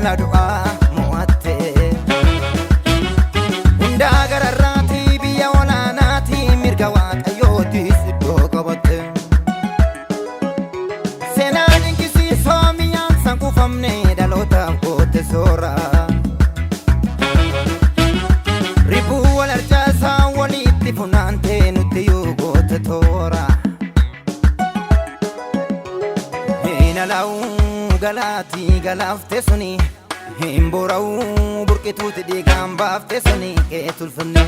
Humna du'aa mo'atte. Hundaa gararraati biyya olaanaati mirga waaqayyootis iddoo qabatte. Seenaa dinqisiisoo mi'aan san kuufamne dhalootaaf goote soora. Ribuu wal harcaasaa walitti funaantee nutti yoo goote toora. Hin alaa'uu galaatii galaaftee suni hin boora'uu burqituuti dhiigaan baaftee suni kee tulfinne.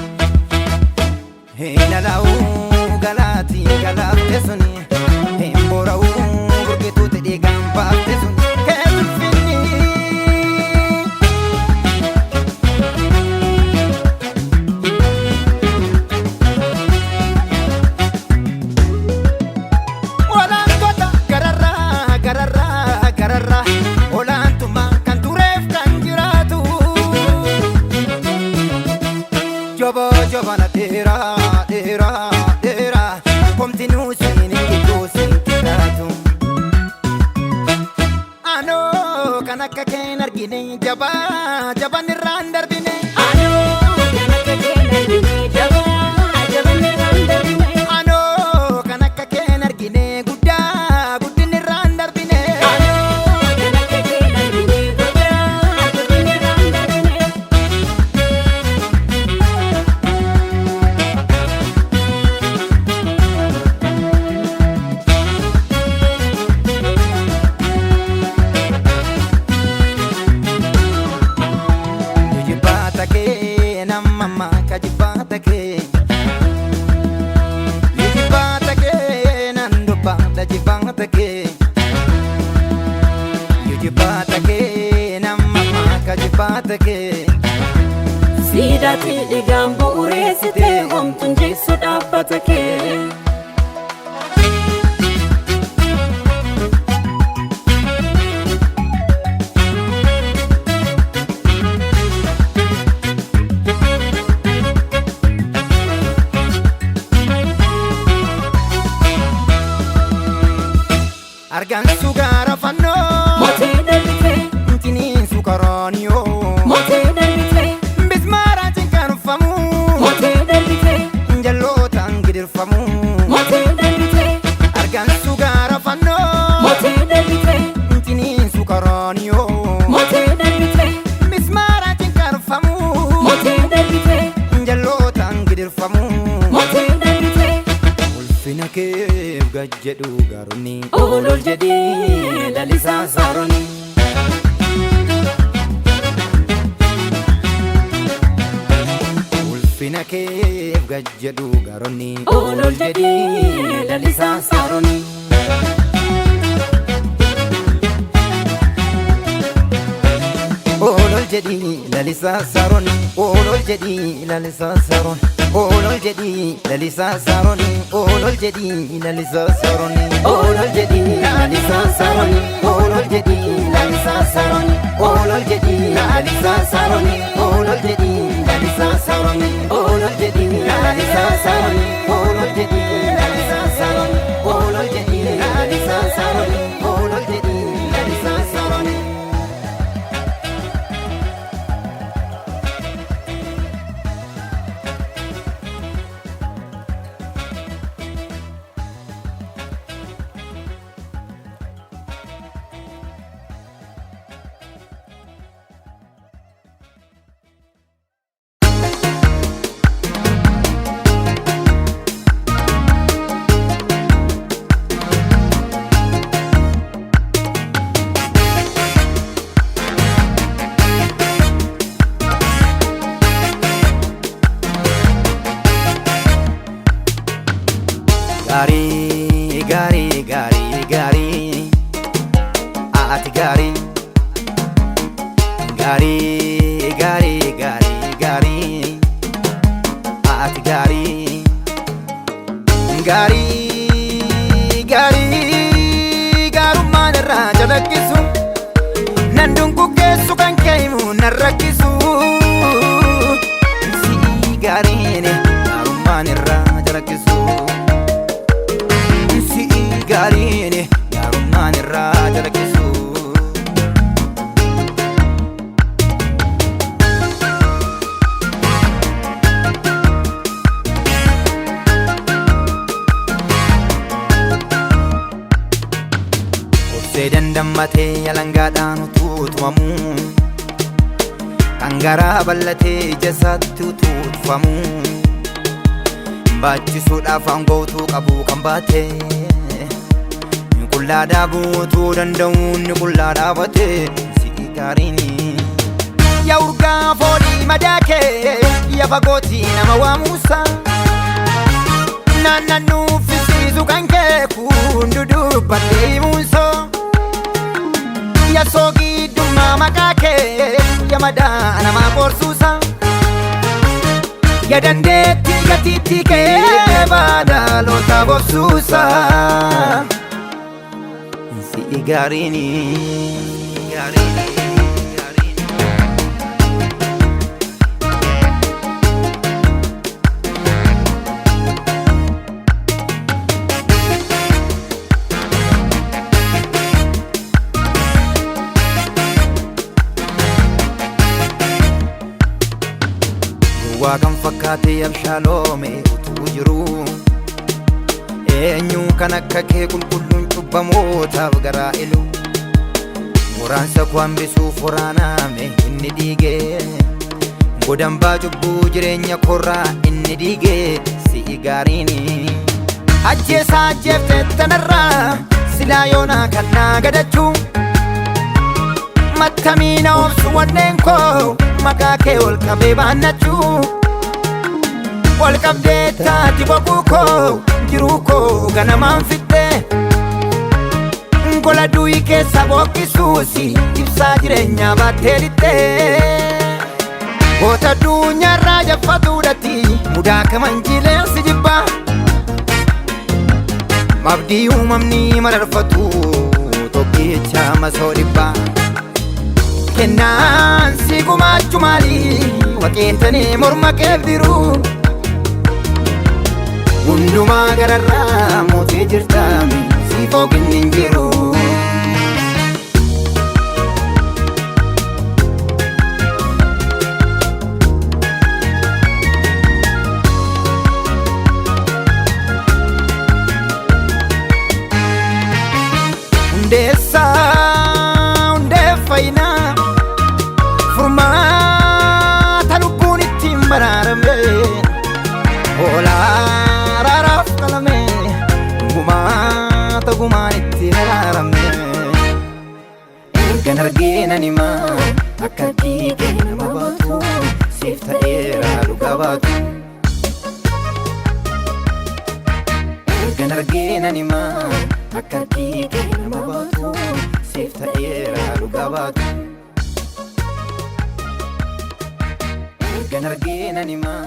Hin alaa'uu galaatii galaaftee suni hin boora'uu burqituuti dhiigaan baaftee suni kee tulfinne. Olaantota gararraa gararraa gararraa olaantummaa kan tureef kan jiraatu. Jabaa jabana dheeraa dheeraa dheeraa komtinuu siin gidduu siin qixaatu. Anoo kan akka kee hin argine jabaa jaban irraa hin darbine. Anoo kan akka kee hin argine jabaa jaban irraa hin darbine. Anoo kan akka kee hin argine guddaa guddinni irraa hin darbine. Anoo kan akka kee hin argine guddaa guddinni irraa hin darbine. Jibbaata kee nama maka jibbaata kee. Jibbaata kee nan dubbaata jibbaata kee. Jibbaata kee nama maka jibbaata kee. Siidaatti dhiigaan bu'uureessitee homtuun jigsu dhaabbata kee. Argaan sugaara fannoo. Mootee darbitee, Tiniinsu karaaniyoo. mootee darbitee, Bismaaraan cinqaanfamu. mootee darbitee, Jallootaan gidirfamu. mootee darbitee, Argaan sugaara fannoo. mootee darbitee, Tiniinsu karaaniyoo. mootee darbitee, Mismaaraan cinqaanfamu. mootee darbitee, Jallootaan gidirfamu. mootee darbitee. Ulfina keef gad jedhu gaaronni. Ol ol jedhee lalisaa saaroni. Ulfina keef gad jedhu gaaronni. Ol ol jedhee lalisaa saaroni. Ol ol jedhii lalisaa saaroni. Ol ol jedhii lalisaa saaroni. Ol ol jedhii lalisaa saaroni. Ol ol jedhii lalisaa saaroni. Ol ol jedhii lalisaa saaroni. Ol ol jedhii lalisaa saaroni. Ol ol jedhii lalisaa saaroni. Ol ol jedhii lalisaa saaroni. Ol ol jedhii lalisaa saaroni. Ol ol jedhii lalisaa saaroni. Ol ol jedhii lalisaa saaroni. Ol ol jedhii lalisaa saaroni. Gaarii gaarii gaarii gaarii ati gaarii gaarii gaarii gaarii gaarii ati gaarii gaarii gaarii gaarummaan irraa calaqqisu nan dunquqqeessu kan kee himu nan rakkisu si gaariin gaarummaan irraa calaqqisu. Si gaariin gaarummaan irraa calaqqisu. Obsee dandammatee alangaadhaan utuu tumamu, kan garaa bal'atee ija isaatti utuu tufamu, baachisuudhaaf aangoo utuu qabu kan baate, qullaa dhaabuu utuu danda'u inni qullaa dhaabate si'i gaariin. Yaa urgaa foolii madaa kee, yaa fagootii nama waamuusa, naannannuu fisiisu kan kee kun dudubbadhee himuunsoo. Yaa soogidummaa maqaa kee, yaa madaa namaa qorsuusa, yaa dandeettii gatiittii kee baadaloota bobsuusa. Si'i gaariin. Gowwaa kan fakkaate abshaaloome utuu jiru, eenyu kan akka kee qulqulluun cubbamootaaf garaa ilu? Waraansa koo hambisuuf waraaname inni dhiige, godambaa cubbuu jireenya koorraa inni dhiige si'i gaariin. Ajjeesaa ajjeeftee tanarraa silaa yoonaa kan naa gadachuu, mattamiina obsu wanneen koo maqaa kee ol qabee baannachuu, ol qabdee taati boquu koo jiruu koo ganamaan fixxee, gola du'ii keessa booqqisuusi ibsaa jireenyaa baattee lixxee. Goota addunyaarraa jaffatuudhatti mudaa kamanjiileensi jibbaa, mabdii uumamni mararfatu tokkicha masoo dhibbaa. Kennaan si gumaachuu maali waqeentanii morma keef diruu, hundumaa gararraa mootii jirtaami siif hooqinni hin jiru. Hundeessaa hundee fayyinaa, furmaata lubbuun ittiin baraarame, hoolaa araaraaf qalame, gumaata gumaan ittiin araarame. Ergan argee nan himaa akka harki kee nama baatu, siif ta'eera dhugaa baatu. Ergan argee nan himaa akka harki kee nama baatu, siif ta'eera dhugaa baatu. Ergan argee nan himaa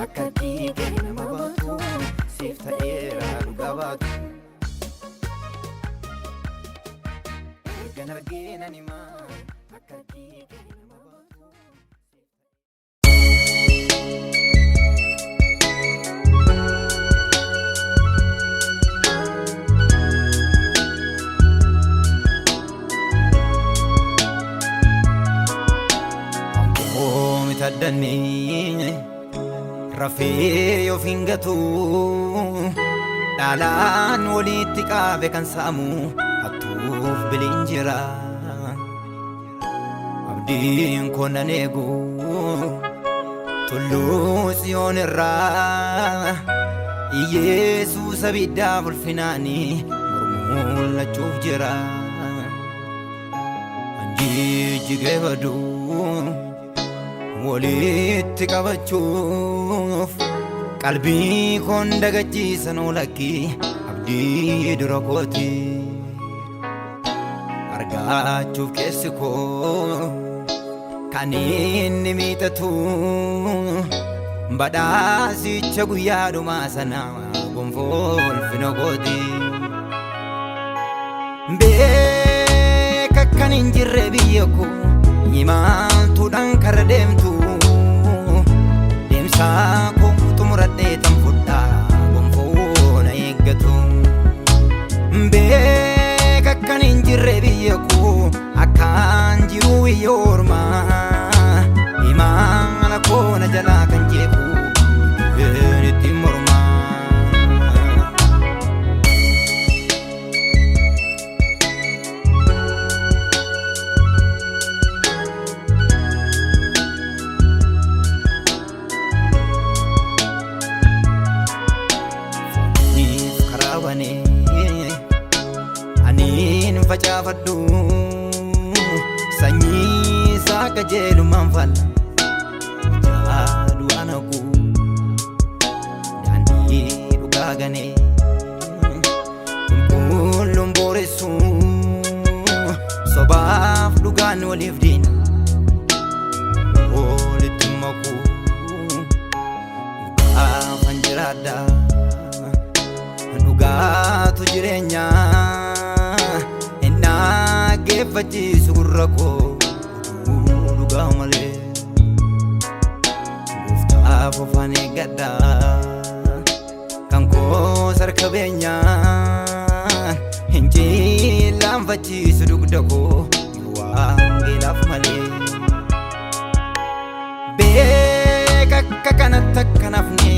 akka harki kee nama baatu, siif ta'eera dhugaa baatu. Ergan argee nan himaa akka harki kee nama baatu. Oomita addannii rafee of hin gatu, dhaalaan walitti qabe kan saamu hattuuf biliin jira. Abdiin koo nan eegu tulluu Tsiyoon irraa, Iyeesuus abiddaaf ulfinaanii mormuun jira. Anjijjigee baduu walitti qabachuuf qalbii koon dagachiisan lakki abdii dura kooti. Argaachuuf keessi koo kan inni miixatu, badhaasicha guyyaa dhumaa sana gonfoo ulfina kooti. Beeka kan hin jirre biyya koo imaltuudhaan karra deemtu, deemsa koo xumuradhee tan fudhaa gonfoo na eeggatu. Beeka kan hin jirre biyya koo akkaan jiru biyya ormaa, imala koo na jalaa kan jeequ itti mormaa. Qajeelummaan faalla jaaduu ana kuu daandii dhugaa ganee qulqulluun booressu sobaaf dhugaan waliif diina walitti makuu dhugaafan jiraadha dhugaatu jireenya hin dhaggeeffachiisu gurra koo oduu dhugaa malee gooftaaf ofaan eeggadha kan koo sarka beenyaan hin jiillaanfachiisu dugda koo wangeelaaf malee. Beeka akka kanatti akka nafne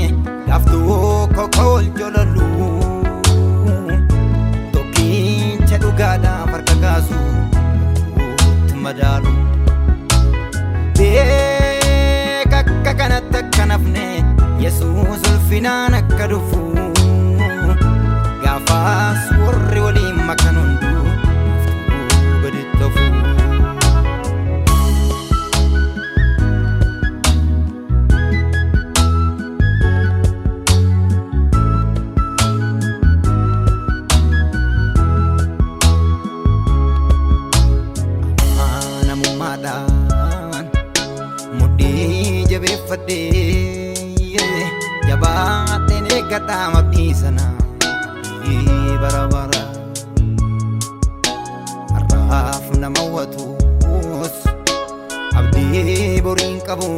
gaaf tokko ol jolalu tokkicha dhugaadhaaf harka kaasu itti madaalu. Beeka akka kanatti akka nafne Yesuus ulfinaan akka dhufu gaafas warri waliin makan hunduu gaditti hafu. Amanamummaadhaan mudhii jabeeffadhee jabaadheen eeggadhaa mabdii sana abdii bara bara har'aaf nama hawwatus abdii boriin qabu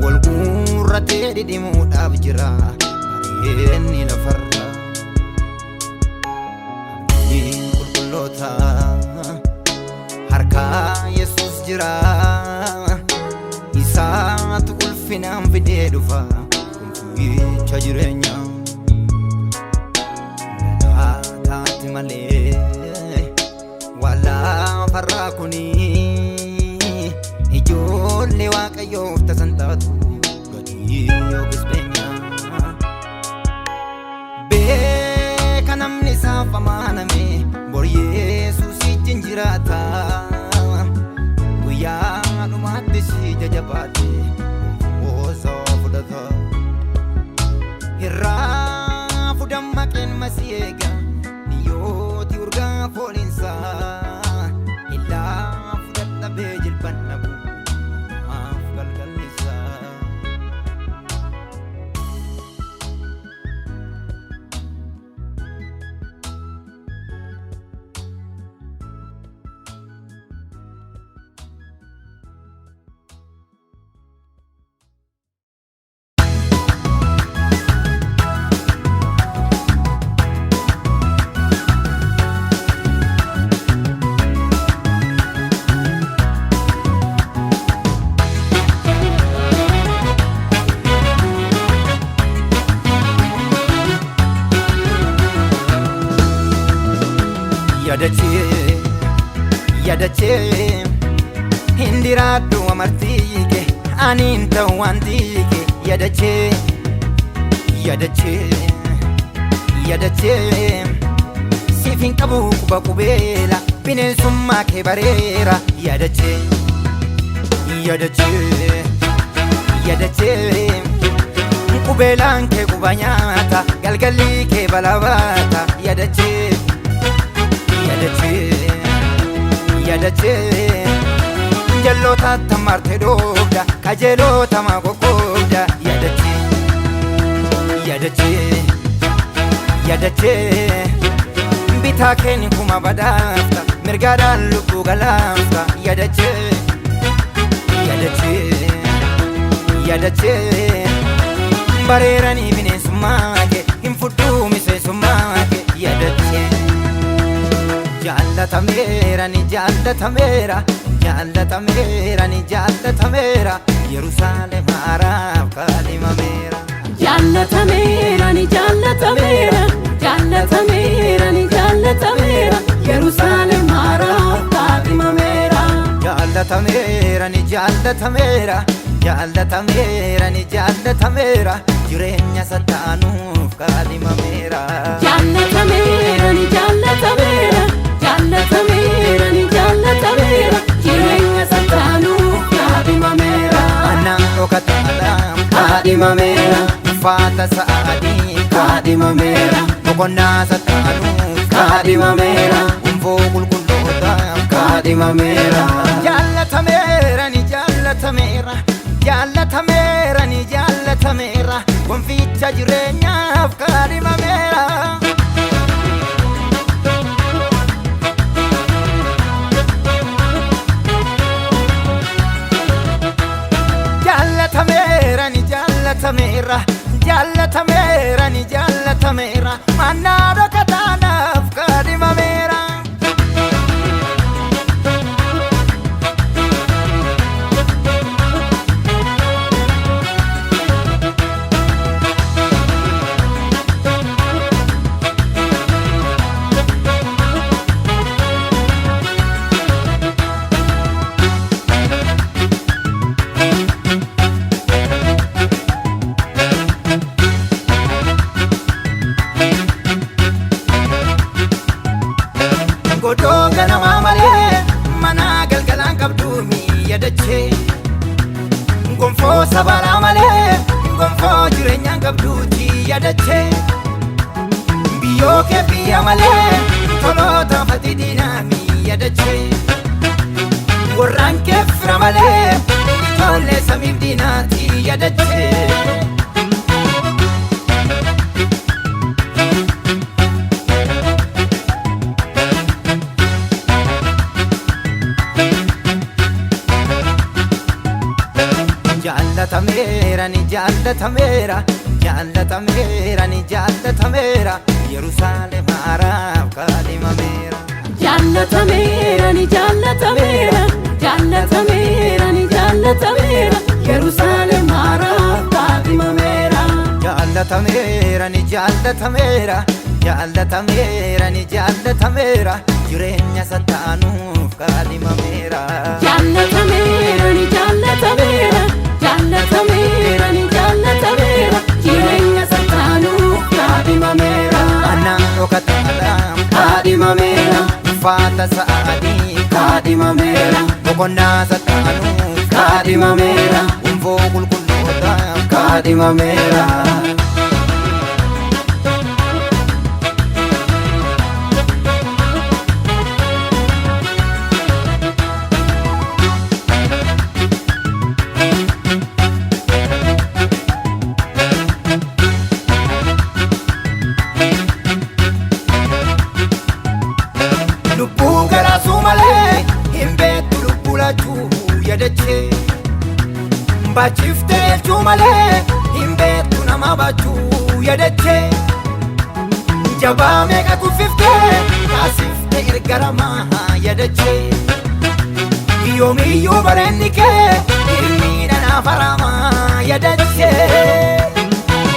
wal guurratee dhidhimuudhaaf jira bareenni lafarra abdiin qulqulloota harka Yesuus jira isaatu ulfinaan fidee dhufa fiicha jireenya galaataatti malee waan lafarraa kuni ijoollee waaqayyoof tasan taatu gadii yookiis beenya beeka namni isaaf amaname bor Yesuus ijjin jiraata guyyaa dhumaatti si jajabaate osoo fudhata hirraa dammaqeen masii eega dhiyyooti urgaa fooliinsaa illaa fudhadhabee jilban dhabu maaf galgallisaa. Yadachee yadachee hindiraadhu amartii kee aniin ta'u wanti kee yadachee yadachee yadachee siif hin qabu quba qubeela bineensummaa kee bareera yadachee yadachee yadachee qubeelaan kee quba nyaata galgalli kee balabaata yadachee. Yadachee yadachee jalloota tammarte dhoobda qajeelota maa qoqqoobda yadachee yadachee yadachee bitaa keeni kuma badhaafta mirgaadhaan lubbuu galaafta yadachee yadachee yadachee bareeranii bineensummaa kee hin fudhuu miseensummaa kee yadachee. Jaallatameera ni jaallatameera jaallatameera ni jaallatameera Yerusaalem haaraaf kaadhimameera. Jaallatameera ni jaallatameera jaallatameera ni jaallatameera Yerusaalem haaraaf kaadhimameera. Jaallatameera ni jaallatameera jaallatameera ni jaallatameera jireenya sattaanuuf kaadhimameera. Jaallatameera ni jaallatameera jaallatameera ni jaallatameera jireenya. Kaadhimameera. Uffata sa'adii kaadhimameera. Boqonnaa sattaanuuf kaadhimameera. Gonfoo qulqullootaaf kaadhimameera. Jaallatameera ni jaallatameera. Jaallatameera ni jaallatameera. Gonficha jireenyaaf kaadhimameera. Jaallatameera ni jaallatameera. Jaallatameera ni jaallatameera. Mannaa dhokataanaaf kaadhimameera. Godoo ganamaa malee mana galgalaan qabdu miyyadachee. Gonfoo sabaraa malee gonfoo jireenyaan qabduuti yaadachee. Biyyoo kee biyya malee toloota fatii diinaa miyyadachee. Warraan kee fira malee ijoollee samiif diinaati yaadachee. Jaallatameera ni jaallatameera. Jaallatameera ni jaallatameera. Yerusaalem haaraaf kaadhimameera. Jaallatameera ni jaallatameera. Jaallatameera ni jaallatameera. Yerusaalem haaraaf kaadhimameera. Jaallatameera ni jaallatameera. Jaallatameera ni jaallatameera. Jireenya sattaanuuf kaadhimameera. Jaallatameera ni jaallatameera. Jaallatameera ni jaallatameera. Jireenya sattaanuuf kaadhimameera. Anaan dhokataadhaaf Kaadhimameera. Uffata sa'adii Kaadhimameera. Boqonnaa sattaanuuf Kaadhimameera. Gonfoo qulqullootaaf Kaadhimameera. Lubbuu galaasuu malee hin beektu lubbuu laachuu yaadachee. Baachiftee elchuu malee hin beektu nama baachuu yaadachee. Jabaa meeqa kuffiftee kaasiftee erga ramaa yaadachee. Yoomiyyuu bareenni kee hirmiidha naaf haramaa yaadachee.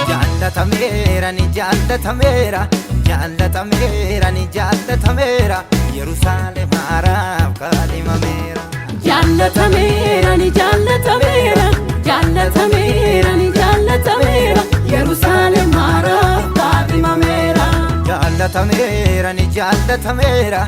Jaallatameera ni jaallatameera. Jaallatameera ni jaallatameera. Yerusaalem haaraaf kaadhimameera. Jaallatameera ni jaallatameera. Jaallatameera ni jaallatameera. Yerusaalem haaraaf kaadhimameera. Jaallatameera ni jaallatameera.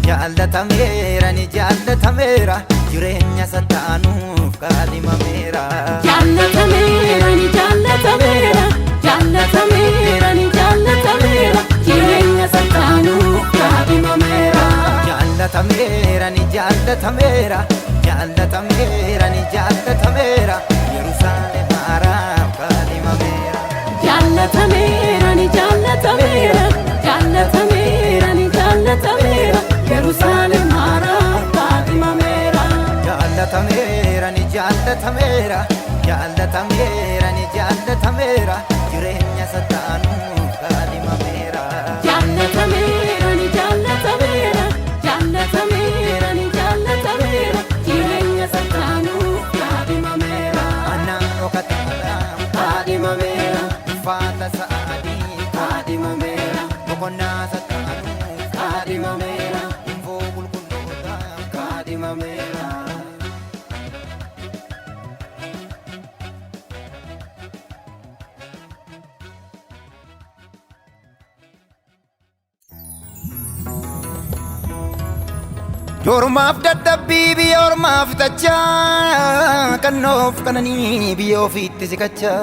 Jaallatameera ni jaallatameera. Jireenya sattaanuuf kaadhimameera. Jaallatameera ni jaallatameera. Jaallatameera ni jaallatameera. Jireenya sattaanuuf kaadhimameera. Jaallatameera ni jaallatameera. Jaallatameera ni jaallatameera. Yerusaalem haaraaf kaadhimameera. Jaallatameera ni jaallatameera. Jaallatameera ni jaallatameera. Yerusaalem haaraaf kaadhimameera. Jaallatameera ni jaallatameera. Jaallatameera ni jaallatameera. Jireenya sattaanuuf kaadhimameera. Jaallatameera ni jaallatameera. Jaallatameera ni jaallatameera. Jireenya sattaanuuf kaadhimameera. Anaan dhokataadhaaf Kaadhimameera. Uffata sa'adii Kaadhimameera. Boqonnaa sattaanuuf Kaadhimameera. Gonfoo qulqullootaaf Kaadhimameera. Yormaaf dadhabbii biyya ormaaf tachaa kannoof kananii biyya ofiitti siqachaa.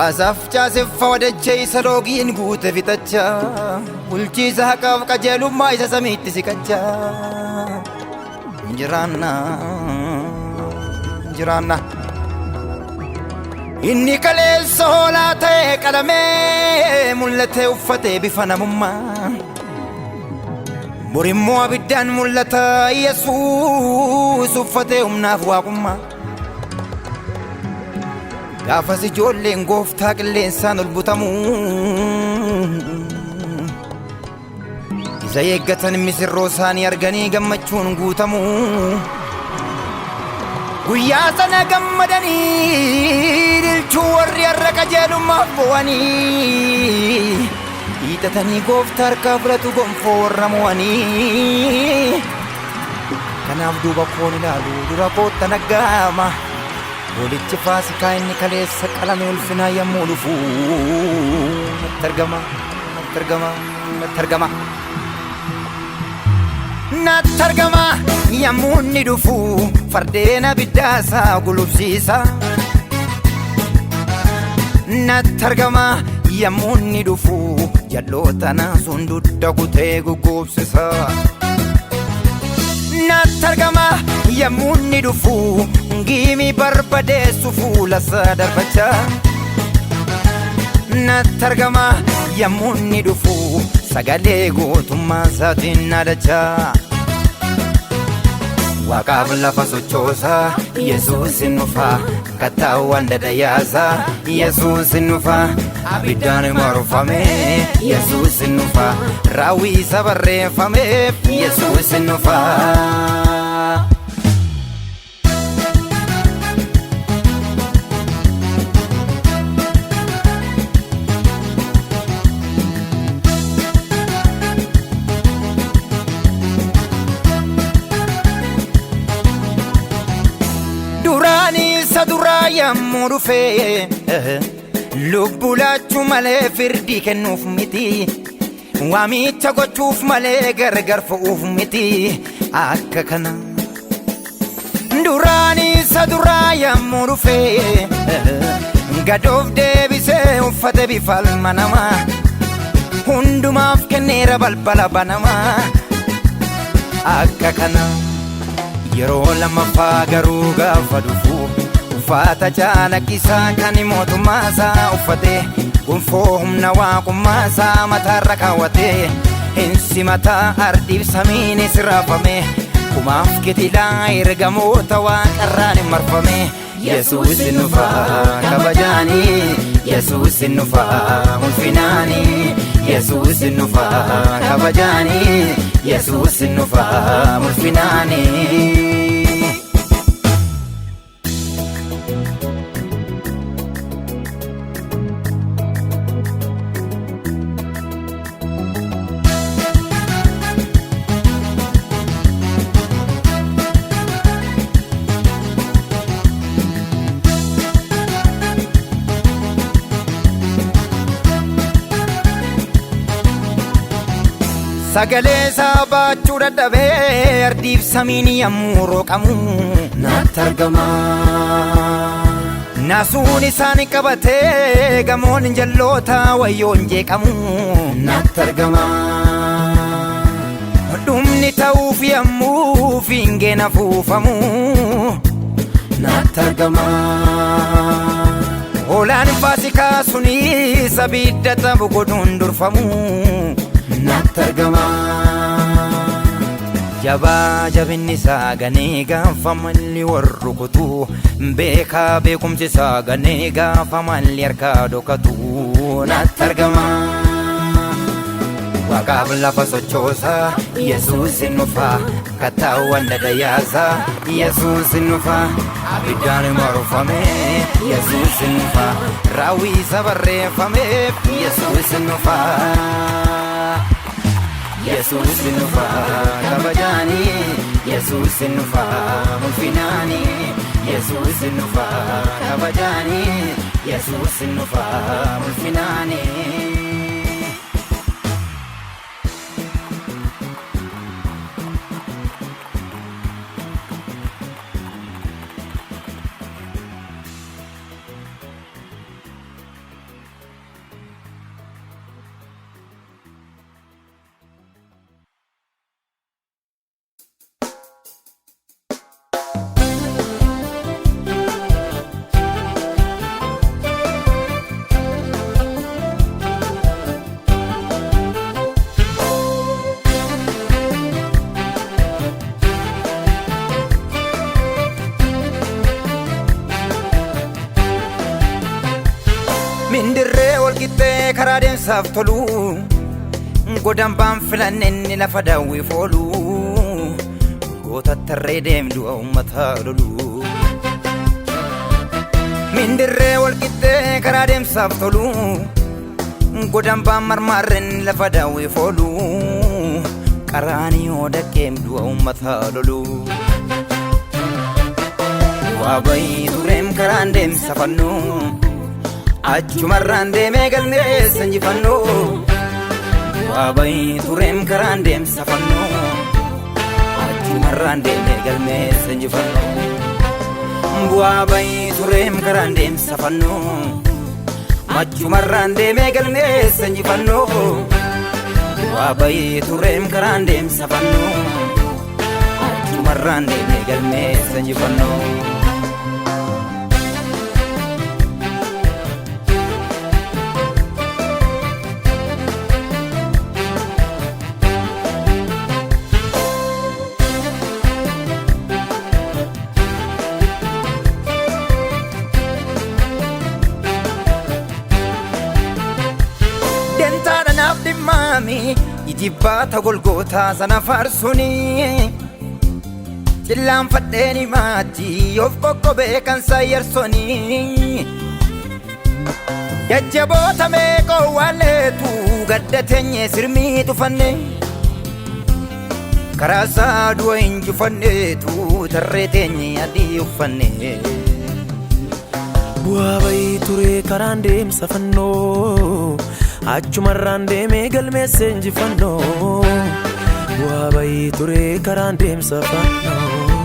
Asaaf caaseffa wadachee isa loogiin guute fixachaa, bulchiisa haqaaf qajeelummaa isa samiitti siqachaa. Jiraanna, jiraanna. Inni kaleessa hoolaa ta'e qalamee mul'atee uffatee bifa namummaa. Borimmoo abiddaan mul'ata Yesuus uffatee humnaaf waaqummaa. Gaafas ijoolleen gooftaa qilleensaan ol butamu. Isa eeggatan misirroo isaanii arganii gammachuun guutamu. Guyyaa sana gammadanii dilchuu warri har'a qajeelummaaf bo'anii. Hiixatanii gooftaa harkaa fudhatu gonfoo warra mo'anii. Kanaaf duuba koon ilaalu dura koottan aggaama. Hoolichi Faasikaa inni kaleessa qalame ulfinaa yommuu dhufu natti argama, natti argama, natti argama. Natti argama yommuu inni dhufu fardeen abiddaasaa gulufsiisa. Natti argama yommuu inni dhufu jalloota naasuun dugda kutee gugguubsisa. Natti argama yommuu inni dhufu giimii barbadeessu fuula isaa darbachaa. Natti argama yommuu inni dhufu sagalee gootummaa isaatiin dhaadachaa. Waaqaaf lafa sochoosaa Yesuus hin dhufaa, kattaawwan dadayaasaa Yesuus hin dhufaa, abiddaan marfame Yesuus hin dhufaa, raawwii isa barreeffameef Yesuus hin dhufaa. Duraan isa duraa yommuu dhufee lubbuu laachuu malee firdii kennuuf miti. Waamicha gochuuf malee gargar fo'uuf miti akka kana. Duraan isa duraa yommuu dhufee gadoof deebisee uffate bifa ilma namaa. Hundumaaf kenneera balbala banamaa akka kana. Yeroo lammaffaa garuu gaafa dhufu uffata calaqqisaa kan mootummaasaa uffatee gonfoo humna waaqummaasaa mataarra kaawwatee hin simataa ardiif samiinis raafame kumaaf kitilaa ergamoota waaqarraan hin marfame. Yesuus hin dhufaa kabajaanii, Yesuus hin dhufaa ulfinaanii, Yesuus hin dhufaa kabajaanii, Yesuus hin dhufaa ulfinaanii. Sagalee isaa baachuu dadhabee ardiif samiin yommuu rooqamu natti argama. Naasuun isaan qabatee gamoon jalloota wayyoon jeeqamu natti argama. Dhumni ta'uuf yommuu fiingeen afuufamu natti argama. Hoolaan Faasikaa sunis abidda taphu godhuun durfamu natti argama. Jabaa jabinni isaa ganee gaafa malli warru kutu, beekaa beekumsi isaa ganee gaafa malli harkaa dhokatu natti argama. Waaqaaf lafa sochoosaa Yesuus hin dhufaa, kattaawwan dadayaasaa Yesuus hin dhufaa, abiddaan marfame Yesuus hin dhufaa, raawwii isa barreeffameef Yesuus hin dhufaa. Yesuus hin dhufaa kabajaanii, Yesuus hin dhufaa ulfinaanii, Yesuus hin dhufaa kabajaanii, Yesuus hin dhufaa ulfinaanii. walqixxee karaa deemsaaf tolu, godambaan filanne inni lafa daawwiif oolu, goota tarree deemdu uummataa lolu. Mindirree walqixxee karaa deemsaaf tolu, godambaan marmaarreen lafa daawwiif oolu, qaraanii dhaqeem du'a uummataa lolu. Waa bayii tureem karaan deemsa fannoo, achumarraan deemee galmee sanjifannoo. Waa bayii tureem karaan deemsa fannoo, achumarraan deemee galmee sanjifannoo. Bu'aa bayii tureem karaan deemsa fannoo, achumarraan deemee galmee sanjifannoo. Bu'aa bayii tureem karaan deemsa fannoo, achumarraan deemee galmee sanjifannoo. Dentaadha naaf dhimmaami ijibbaata golgootaa sana faarsuuni. Cillaanfadheen himaatti of qoqqobee kan sayyarsoni. Jajjaboota meeqoo waalleetu gadda teenyee sirmii tufanne. Karaa isaa du'a injifanneetu tarree teenyee adii uffanne. Bu'aa bayii turee karaan deemsa fannoo, achumarraan deemee galmeesse injifannoo. Bu'aa bayii turee karaan deemsa fannoo,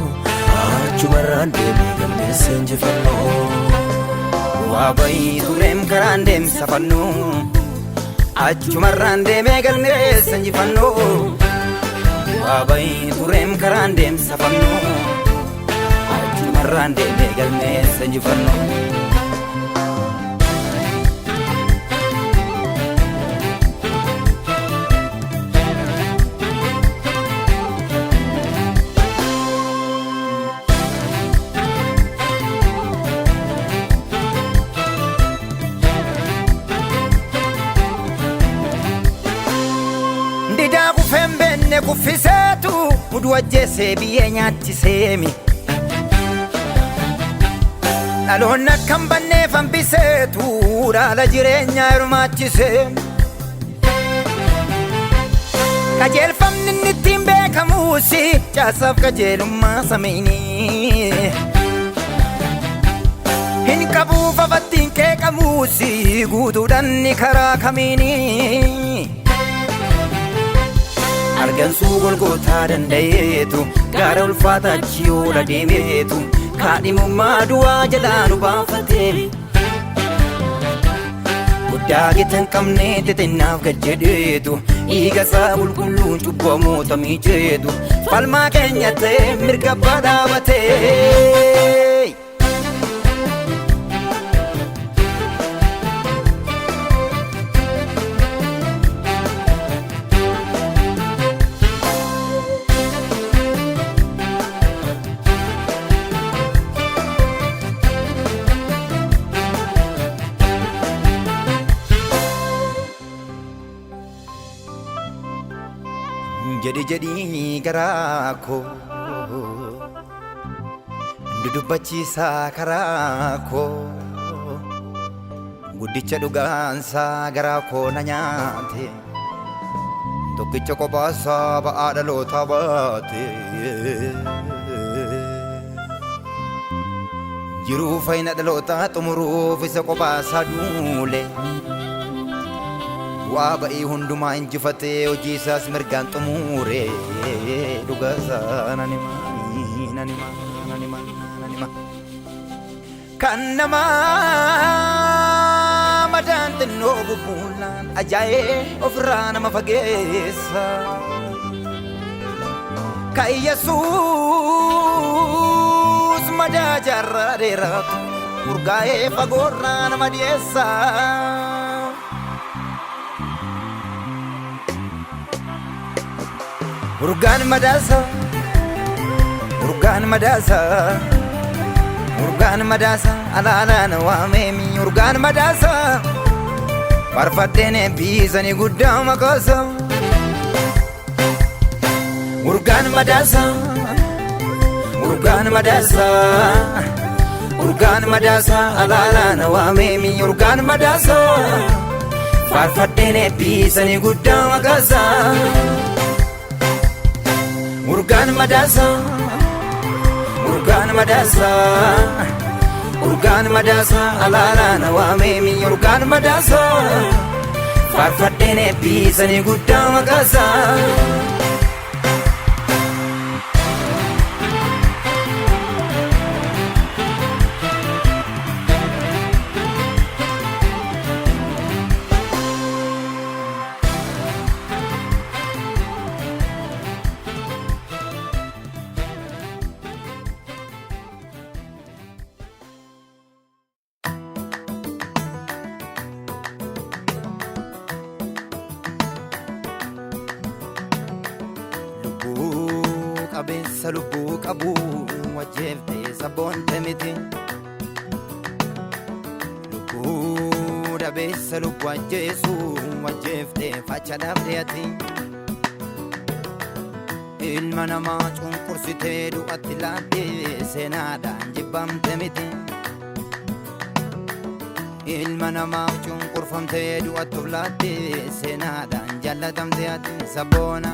achumarraan deemee galmeesse injifannoo. Bu'aa bayii tureem karaan deemsa fannoo, achumarraan deemee galmeesse injifannoo. Bu'aa bayii tureem karaan deemsa fannoo, achumarraan deemee galmeesse injifannoo. Didaa kufeen beenne kuffiseetu uduu ajjeesee biyyee nyaachiseemi. Dhaloonni akka hin banneef hambiseetu dhaala jireenyaa hirmaachisee. Qajeelfamni inni ittiin beekamuus caasaaf qajeelummaa samiini. Hin qabuuf afattiin qeeqamuus guutuudhaan ni karaa kamiini. Argansuu golgootaa danda'eetu gaara ulfaata achi oola deemeetu kaadhimummaa du'aa jalaa nu baafatee. Guddaa gita hin qabne xixinnaaf gad jedheetu dhiiga isaa qulqulluun cubbamoota miiceetu falmaa keenya ta'e mirga abbaa dhaabatee. Jedhi jedhii garaa koo, dudubbachiisaa karaa koo, guddicha dhugaansaa garaa koo na nyaate, tokkicha kophaasaa ba'aa dhalootaa baate. Jiruu fayyina dhalootaa xumuruuf isa kophaasaa duule. Waa ba'ii hundumaa injifatee hojii isaas mirgaan xumure, dhugaasaa nan hima, nan hima, nan hima, nan hima. Kan namaa madaan xinnoo bubbuulaan ajaa'ee ofirraa nama fageessa. Kan Yesuus madaa jaarraa dheeraatu urgaa'ee fagoorraa nama dhiyeessa. Urgaan madaasa, urgaan madaasa, urgaan madaasa alaalaan waameemi urgaan madaasa. Faarfadheen eebbisanii guddaa maqaasa. Urgaan madaasa, urgaan madaasa, urgaan madaasa alaalaan waameemi urgaan madaasa. Faarfadheen eebbisanii guddaa maqaasa. Urgaan madaasa, urgaan madaasa, urgaan madaasa alaalaan waameemi urgaan madaasa. Faarfadheen eebbisanii guddaa maqaasa. Lubbuu qabeessa lubbuu qabu wajjeeftee sabboonte miti. Lubbuu dhabeessa lubbuu ajjeesu wajjeeftee facha dhabde ati. Ilma namaa cunqursitee du'atti laattee seenaadhaan jibbamte miti. Ilma namaa cunqurfamtee du'atti of laattee seenaadhaan jaallatamte ati sabboona.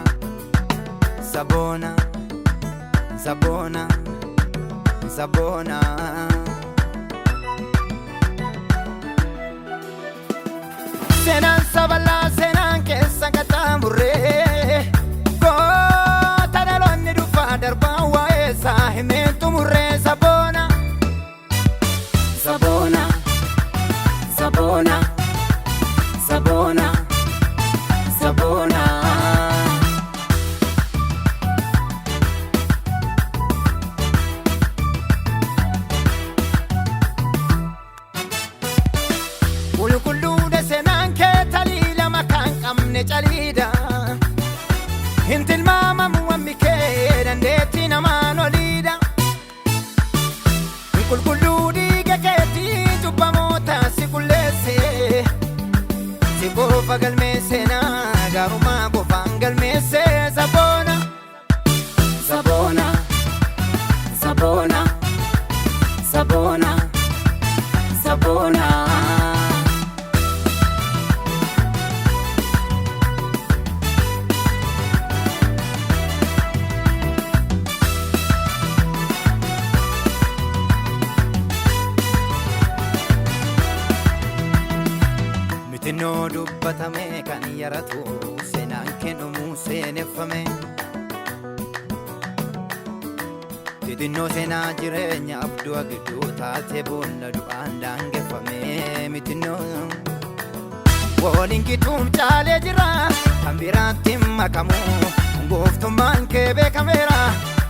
Sabona, sabona, sabona. Seenaan sabalaa seenaan keessa qaxxaamurree goota dhaloonni dhufaa darbaa waa'ee isaa himeen xumurree sabona. Sabona, sabona, sabona, sabona. Qulqulluudha seenaan kee talii lama kan qabne caliidha. Hin tilmaamamu wammi kee dandeettii namaan oliidha. Qulqulluu dhiiga keetii cubbamoota si qulleesse. Si qofa galmee seenaa gaarummaa qofaan galmeesse sabboona. Sabona, sabona, sabona, sabona. Mitinnoo dubbatame kan yaratu seenaan kennumu seeneffame. Xixinnoo seenaa jireenyaaf du'a gidduu taatee boolla du'aan daangeffame mitinnoo. Waliin gidduun caalee jira kan biraatti hin makamu gooftummaan kee beekameera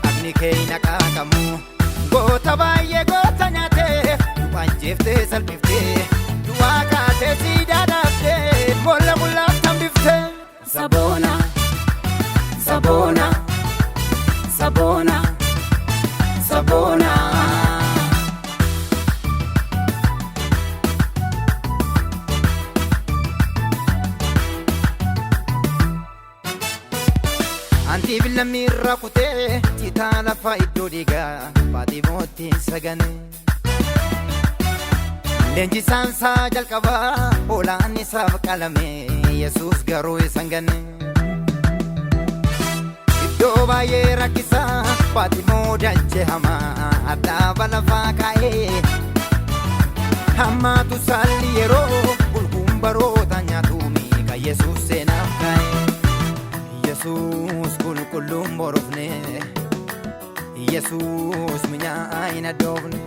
agni kee hin haqaaqamu. Goota baay'ee goota nyaatee du'aan jeeftee salphiftee du'aa kaatee siidaa dhaaftee boolla bullaaf tambiftee. Sabona, sabona, sabona, sabona. Antii lammiirra kutee citaa lafa iddoo dhiigaa baatii mootiin sagane. Leenjisaan isaa jalqabaa hoolaan isaaf qalame Yesuus garuu isa hin ganne. Iddoo baay'ee rakkisaa baatii moo dachee hamaa addaaba lafaa kaa'ee. Hammaatu saalli yeroo bulguun baroota nyaatuumi kan Yesuus seenaaf kaa'e. Yesuus qulqulluun borofne Yesuus minyaa hin addoofne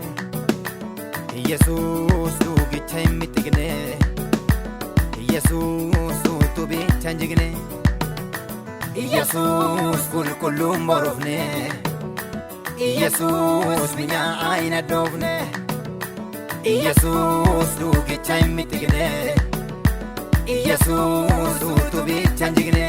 Yesuus dhugicha hin mixxiqne Yesuus utubicha hin jigne Yesuus qulqulluun borofne Yesuus minyaa hin addoofne Yesuus dhugicha hin mixxiqne Yesuus utubicha hin jigne.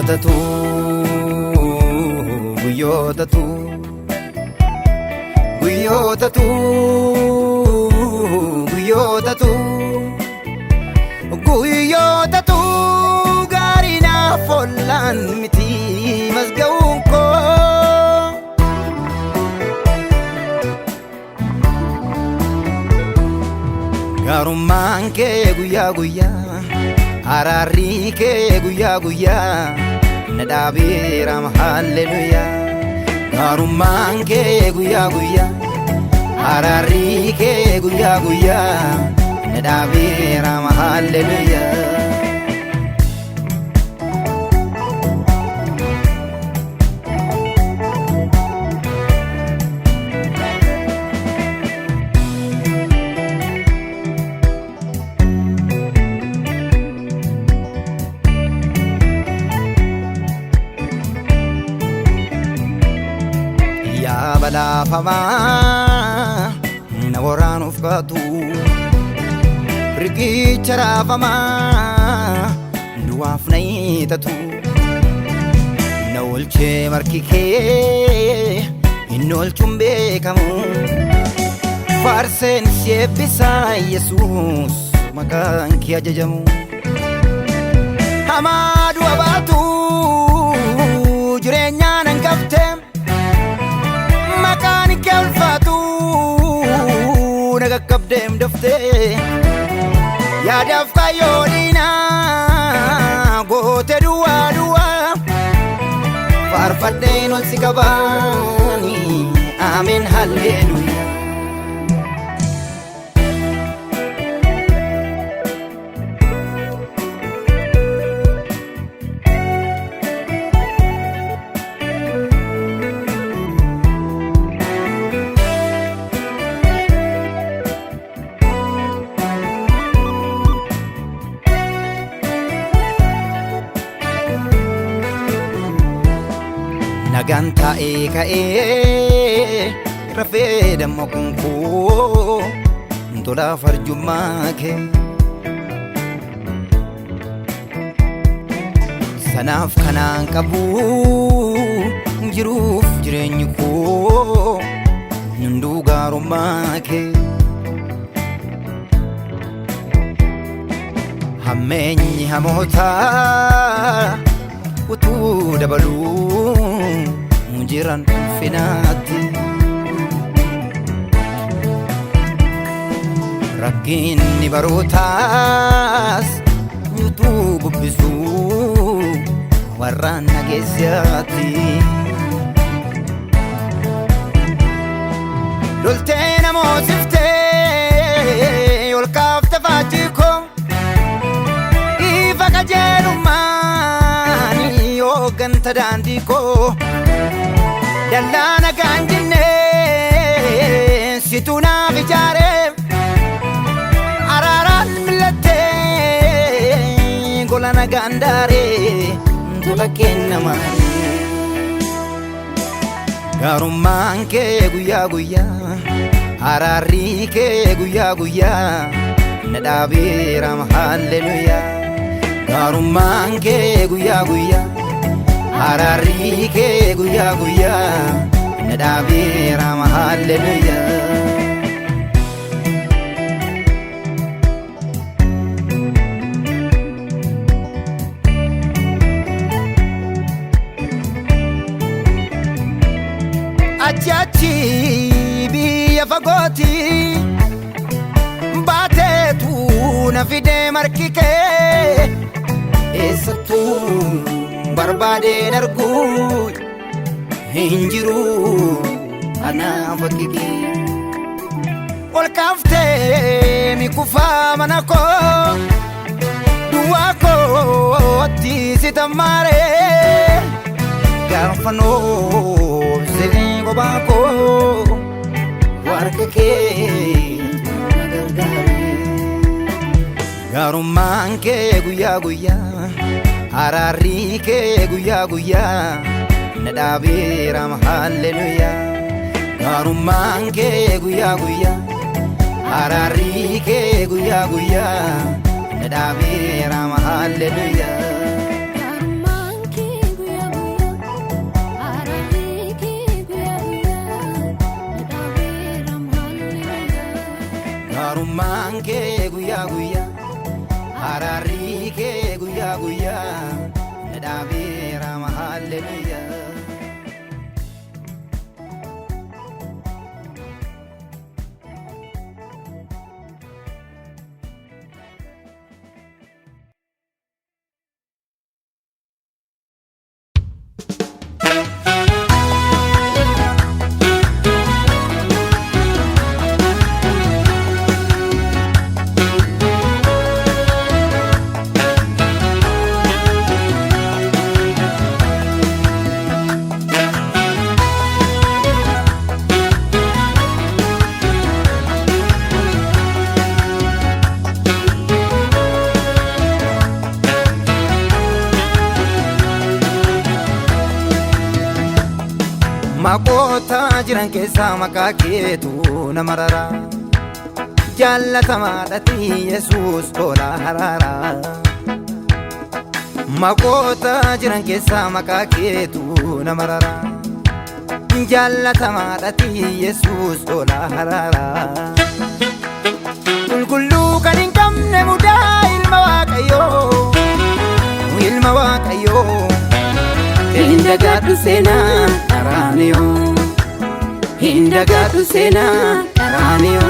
Guyyootatu guyyootatu guyyootatu guyyootatu guyyootatu gaarii naaf ollaan miti masga'uun koo. Gaarummaan kee guyyaa guyyaa araarri kee guyyaa guyyaa na dhaabeera halleluyaa. Gaarummaan kee guyyaa guyyaa araarri kee guyyaa guyyaa na dhaabeera halleluyaa. Yaa balaafamaa na waraanuuf kaatu riqicha raafamaa du'aaf na hiitatu na oolchee marki kee hin oolchuun beekamu faarseen si eebbisaa Yesuus maqaan kee ajajamu hamaa du'a baatu jireenyaan hangafte. Maqaan kee ulfaatu na qaqqabdeem daftee yaadaaf kaayyoo diinaa goote duwwaa duwwaa faarfadheen ol si qabaani ameen halleluuyaa. Nagaan taa'ee ka'ee rafee damma kunkoo tolaaf arjummaa kee. Sanaaf kanaan qabu jiruuf jireenyi koo hunduu gaarummaa kee. Hammeenyi hamootaa utuu dabaluu jiran ulfinaatti. Rakkinni barootaas utuu bubbisuu warraan nageessaatti. Loltee namoosiftee ol kaafte faajjii koo ifa qajeelummaan hoogganta daandii koo dallaa nagaan jinnee situ naaf ijaare araaraan millattee gola nagaan daaree tola kennamaa. Gaarummaan kee guyyaa guyyaa araarri kee guyyaa guyyaa na dhaabeera halleluuyaa. Gaarummaan kee guyyaa guyyaa araarri kee guyyaa guyyaa na dhaabeera halleluuyaa. Achi achi biyya fagooti baateetu na fidee marki kee eessattuu barbaadeen arguu hin jiru anaaf akki kee. Ol kaaftee mi kufaa mana koo duwwaa kootti si tammaaree gaafa noobsee kophaa koo warqa kee na gargaare. Gaarummaan kee guyyaa guyyaa araarri kee guyyaa guyyaa na dhaabeera halleluuyaa. Gaarummaan kee guyyaa guyyaa araarri kee guyyaa guyyaa na dhaabeera halleluuyaa. Gaarummaan kee kee guyyaa guyyaa, araarri kee guyyaa guyyaa, na dhaabeera haalleluuyaa. Maqoota jiran keessaa maqaa keetu nama rara. Jaallatamaadhati Yesuus tola haraara. Maqoota jiran keessaa maqaa keetu nama rara. Jaallatamaadhati Yesuus tola haraara. Qulqulluu kan hin qabne mudaa ilma Waaqayyoo. Ilma Waaqayyoo. Hin dagaadhu seenaa Qaraaniyoo. Hin dagaadhu seenaa Qaraaniyoo.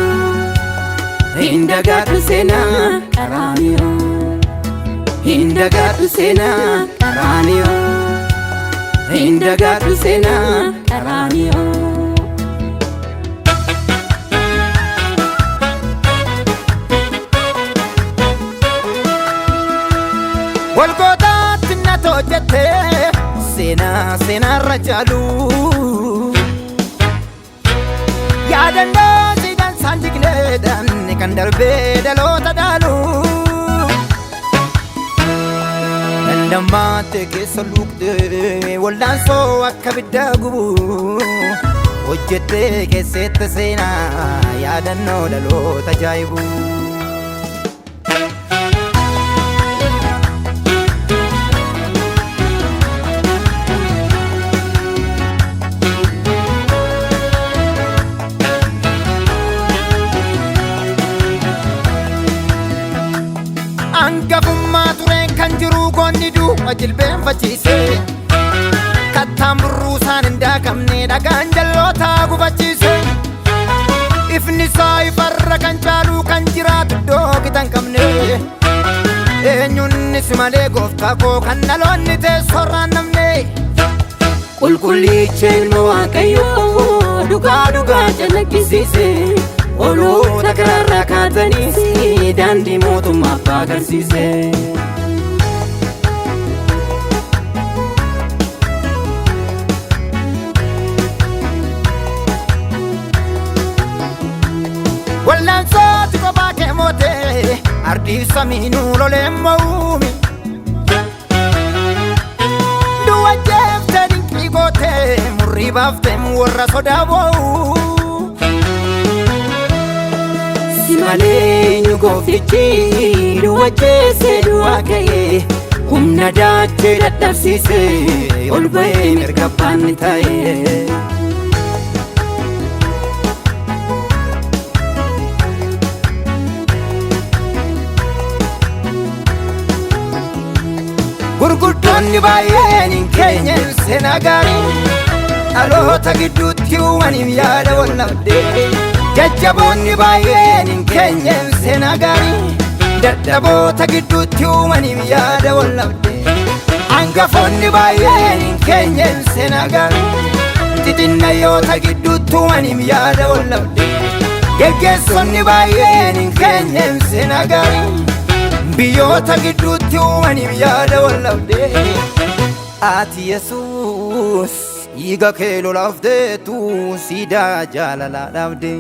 Hin dagaadhu seenaa Qaraaniyoo. Hin dagaadhu seenaa Qaraaniyoo. Hin dagaadhu seenaa Qaraaniyoo. Golgootaatti na hojjette seenaa seenaarra caalu. Yaadannoo siidhaan saan jigneedhaan kan darbee dhaloota dhaalu. Dandammaatti keessa luuqxee wallaansoo akka biddaa gubu. Hojjettee keessatti seenaa yaadannoo dhaloota ajaa'ibu. Hangafummaa tureen kan jiru goonni duuba jilbeenfachiise. Kattaan burruusaan hin daakamne dhagaan jalloota gufachiise. Ifni isaa ifarra kan caalu kan jiraatu iddoo gita hin qabne. Eenyuun si malee gooftaa koo kan dhaloonni teessoorraan namne. Qulqullicha ilma Waaqayyoo dhugaa dhugaa calaqqisiise. Oloota karaarraa kaataniis daandii mootummaaf agarsiise. Wal'aansooti kophaa kee mootee ardii samiinuu lolee mo'uumi. Du'a jeeftee dinqii gootee murrii baaftee warra sodaa boo'u. Si malee eenyu gooftichi du'a jeese du'a ka'ee humna daachee dadhabsiise ol ba'ee mirga abbaan ni ta'e. Gurguddoonni baay'een hin keenye seenaa gaarii dhaloota gidduutti uumaniif yaada wal dhabdee. Jajjaboonni baay'een hin keenye seenaa gaarii dadhaboota gidduutti uumaniif yaada wal dhabdee. Hangafoonni baay'een hin keenye seenaa gaarii xixinnayyoota gidduutti uumaniif yaada wal dhabdee. Geggeessonni baay'een hin keenye seenaa gaarii biyyoota gidduutti uumaniif yaada wal dhabdee. Ati Yesuus dhiiga kee lolaafteetu siidaa jaalalaa dhabde.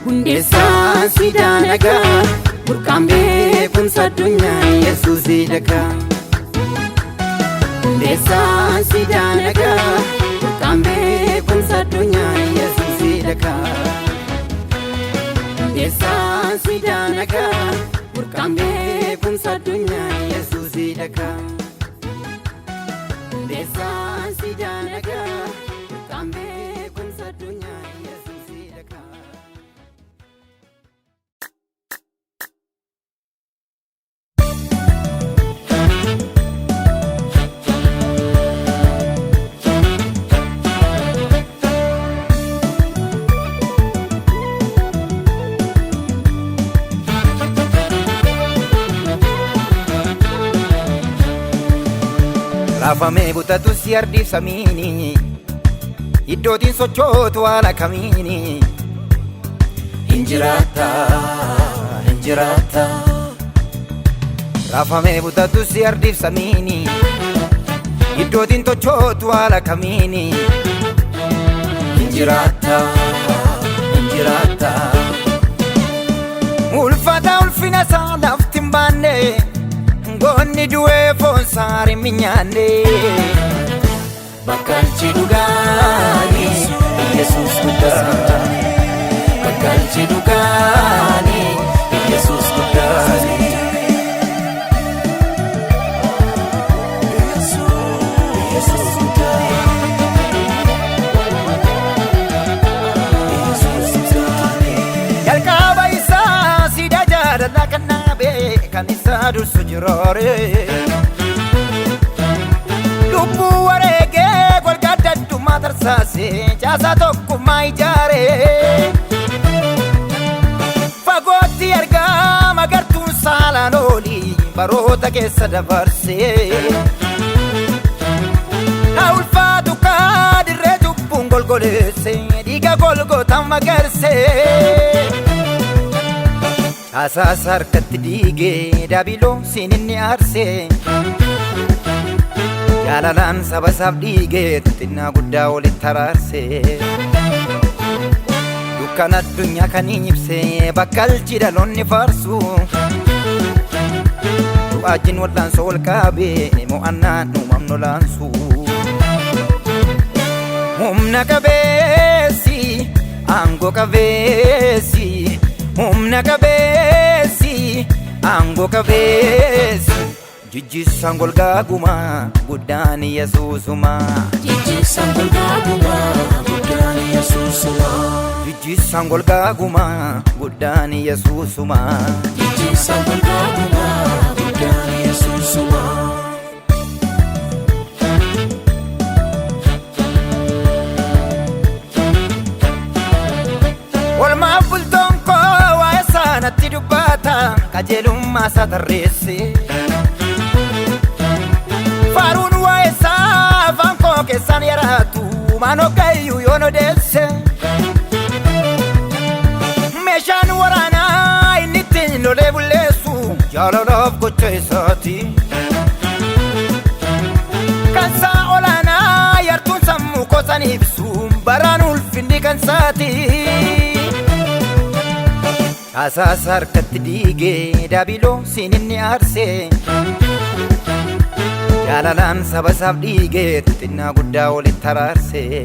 Hundeessaan siidaa nagaa burqaan beekumsa addunyaa Yesuus dagaa. Hundeessaan siidaa nagaa burqaan beekumsa addunyaa Yesuus dagaa. Hundeessaan siidaa nagaa burqaan beekumsa addunyaa Yesuus dagaa. Hundeessaan siidaa nagaa burqaan beekumsa addunyaa Yesuus dagaa. Raafamee butatus ardiif samiini, iddootiin sochootu haala kamiini. Injiraata, injiraata. Raafamee butatus ardiif samiini, iddootiin tochootu haala kamiini. Injiraata, injiraata. Ulfaata ulfina isaa lafti hin baanne, goonni du'ee foon saarii minyaanne. Bakkalchi dhugaanii Yesuus guddaa. Bakkalchi dhugaanii Yesuus guddaanii. Yesuus guddaa. Yesuus guddaanii. Jalqaba isaa siidaa jaalalaa kan dhaabe kan isaa dursu jiroore. Lubbuu wareegee golgaa addaddumaa tarsaasee caasaa tokkummaa ijaare. Fagootti argaa magartuun saalaan olii baroota keessa dabarsee. Haa ulfaatu kaadirree cubbuun golgoleesse dhiiga golgoota magarsee. Caasaas harkatti diigee daabiloosiin inni aarsee. Jaalalaan saba isaaf dhiigee xinnaa guddaa walitti araarsee. Dukkana addunyaa kan ibsee bakkalchi dhaloonni faarsu. Du'aajin wal'aansoo wal qaabee mo'annaan uumamnu laansu. Humna qabeessi aangoo qabeessi, humna qabeessi aangoo qabeessi, jijjiisaan golgaagumaa guddaan Yesuusumaa. Jijjiisaan golgaagumaa guddaan Yesuusumaa. Jijjiisaan golgaagumaa guddaan Yesuusumaa. Jijjiisaan golgaagumaa guddaan Yesuusumaa. Olmaaf bultoon koo waa'ee saanatti dubbata qajeelummaa isaa tarreesse. Faaruun waa'ee isaa afaan koo keessaan yaraatu maan hoggayyuu yoon odeesse. Meeshaan waraanaa inni ittiin lolee bulleessu jaalalaaf gocha isaati. Kan isaa olaanaa yartuun sammuu kosan ibsu baraan ulfinni kan isaati. Caasaas harkatti diigee daabiloosiin inni aarsee. Jaalalaan saba isaaf dhiigee xinnaa guddaa walitti araarsee.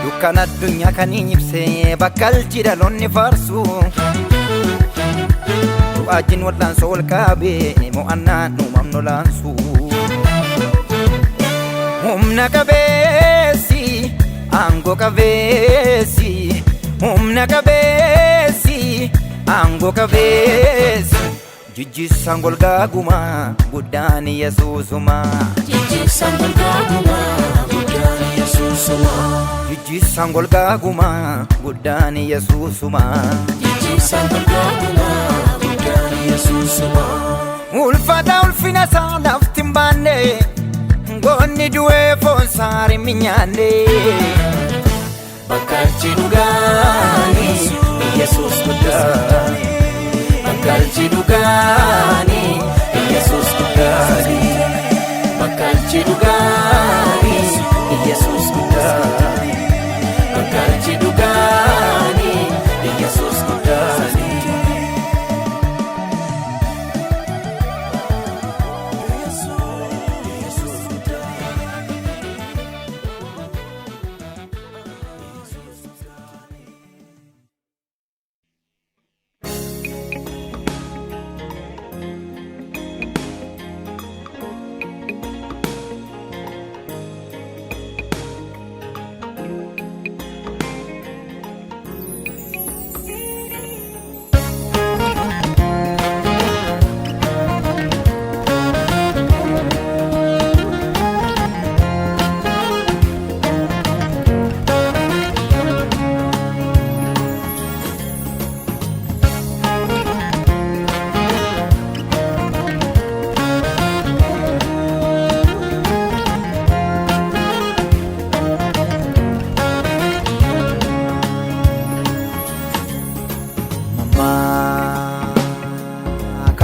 Dukkana addunyaa kan ibsee bakkalchi dhaloonni faarsu. Du'aajin wal'aansoo wal qaabee mo'annaan uumamnu laansu. Humna qabeessi aangoo qabeessi, humna qabeessi aangoo qabeessi, jijjiisaan golgaagumaa guddaan Yesuusumaa. Jijjiisaan golgaagumaa guddaan Yesuusumaa. Jijjiisaan golgaagumaa guddaan Yesuusumaa. Jijjiisaan golgaagumaa guddaan Yesuusumaa. Ulfaata ulfina isaa lafti hin baanne, goonni du'ee foon saarii minyaanne. Bakkalchi dhugaanii Yesuus guddaa. Bakkalchi dhugaanii Yesuus guddaanii. Bakkalchi dhugaanii Yesuus guddaa. Bakkalchi dhugaanii Yesuus guddaanii. Yesuus guddaa. Yesuus guddaanii.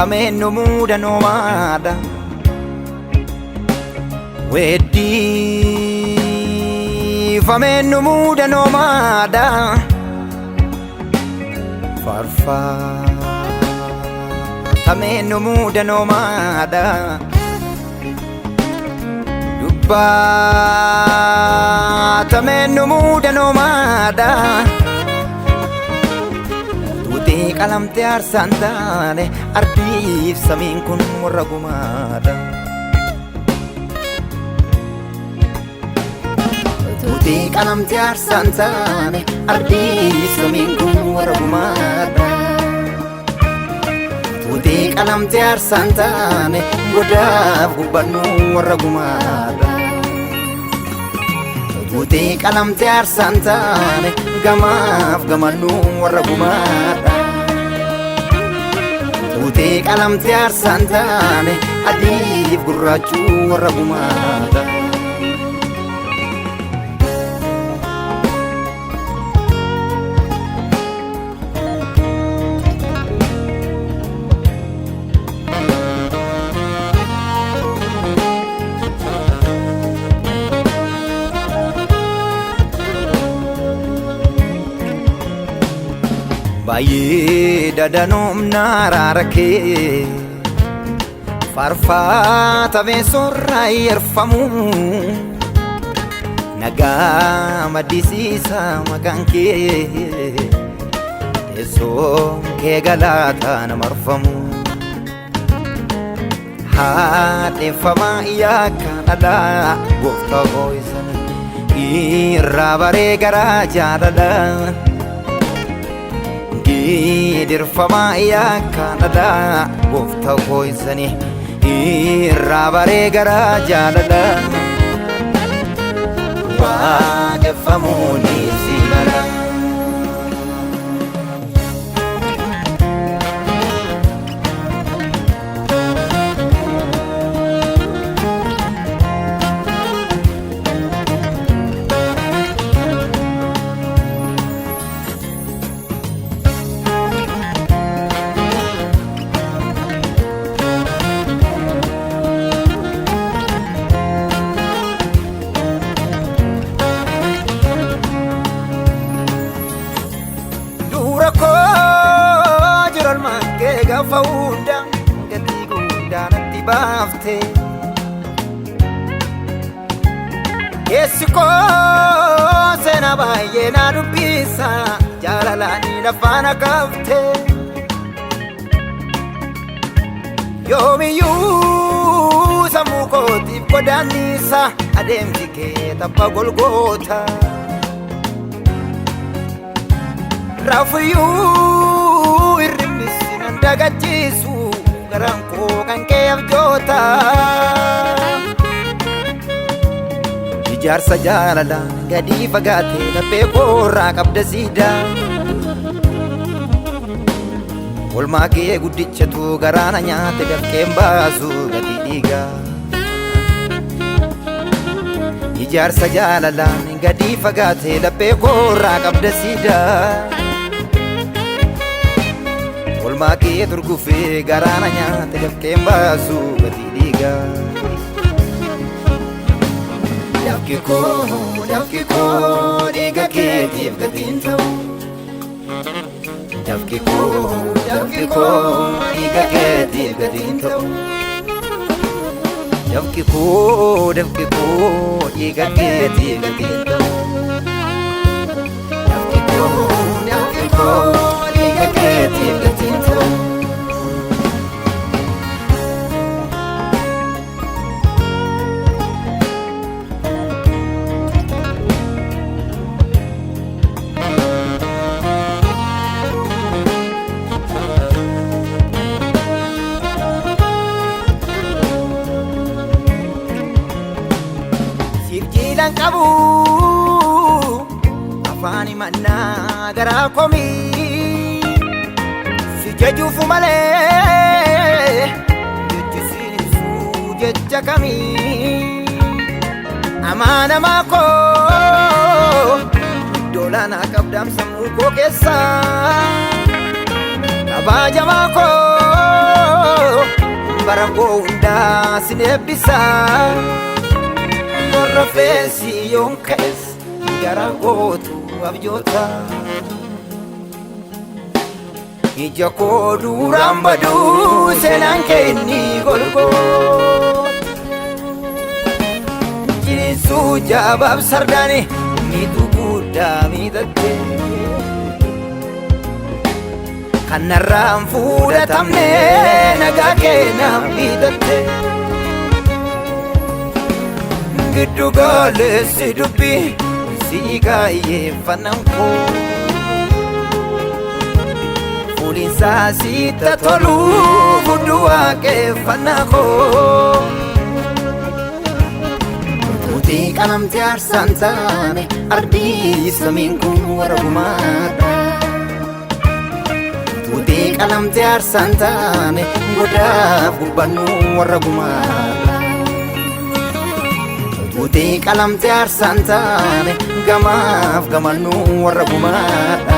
Weeddiifameen nu muudanoomaadha. Weeddiifameen nu muudanoomaadha. Faarfatameen nu muudanoomaadha. Dubbaatameen nu muudanoomaadha. Tuutee qalamtee aarsaan taane ardiif samiin kun warra gumaadha. Tuutee qalamtee aarsaan taane ardiif samiin kun warra gumaadha. Tuutee qalamtee aarsaan taane godaaf gubbannu warra gumaadha. Tuutee qalamtee aarsaan taane gamaaf gamannu warra gumaadha. Tuutee qalamtee aarsaan taane adiif gurraachuu warra gumaadha. Baay'ee dadanoomna araara kee faarfatamee sorraa yerfamu nagaa maddisiisa maqaan kee teessoon kee galaataa nama arfamu haadheeffamaa yakka dhalaa gooftaa koo irraa baree garaa jaalalaa. Gidirfamaa yakka dhadhaa gooftaa koo isanii irraa baree garaa jaalala. Waaqeffamuun si mala. Dura koo jiru olmaan kee gaafa hunda gatii guddaa natti baafte. Keessi koo seenaa baay'ee na dubbisa jaalalaan lafaana kaafte. Yoomiyyuu sammuu kootiif godaannisa adeemsi kee tabba golgoota. Raafuyyuu hirribnis nan dagachiisu garaan koo kan kee abjoota. Ijaarsa jaalalaa gadi fagaatee laphee koorraa qabda siidaa. Olmaa kee guddichatu garaana nyaate dafqeen baasu gatii dhiigaa. Ijaarsa jaalalaan gadi fagaatee laphee koorraa qabda siidaa. Olmaa kee turgufee garaana nyaate dafqeen baasu gatii dhiigaa. Dafqi koo dafqi koo dhiiga keetiif gatiin ta'u. Dafqi koo dafqi koo dhiiga keetiif gatiin ta'u. Dafqi koo dafqi koo dhiiga keetiif gatiin ta'u. Dafqi koo dafqi koo dhiiga keetiif gatiin ta'u. Siif jiilan qabu afaan himannaa garaa komii si jejuufu malee jechi siin ibsuu jecha kamii amaanamaa koo iddoo laanaa qabdaam sammuu koo keessaa kabajamaa koo Bara koo hundaa sin eebbisaa. Warra feesi yoon ka'es gara kootu abjoota. Ija koo duraan baduu seenaan kee inni golgoo. Jiriinsuu jabaaf sardaani miidhuu guddaa miidhagdee. Kanarraan fuudhatamne nagaa kee naaf miidhagdee. Giddu galeessi dubbii si kaayyeeffannaan koo. Fuulinsaa sitta tolu fudduu waaqeffannaa koo. Tuutii qalamtee aarsaan taane ardii samiin kun warra gumaadha. Tuutii qalamtee aarsaan taane godaaf gubbannu warra gumaadha. Tuutii qalamtee aarsaan taane gamaaf gamannu warra gumaadha.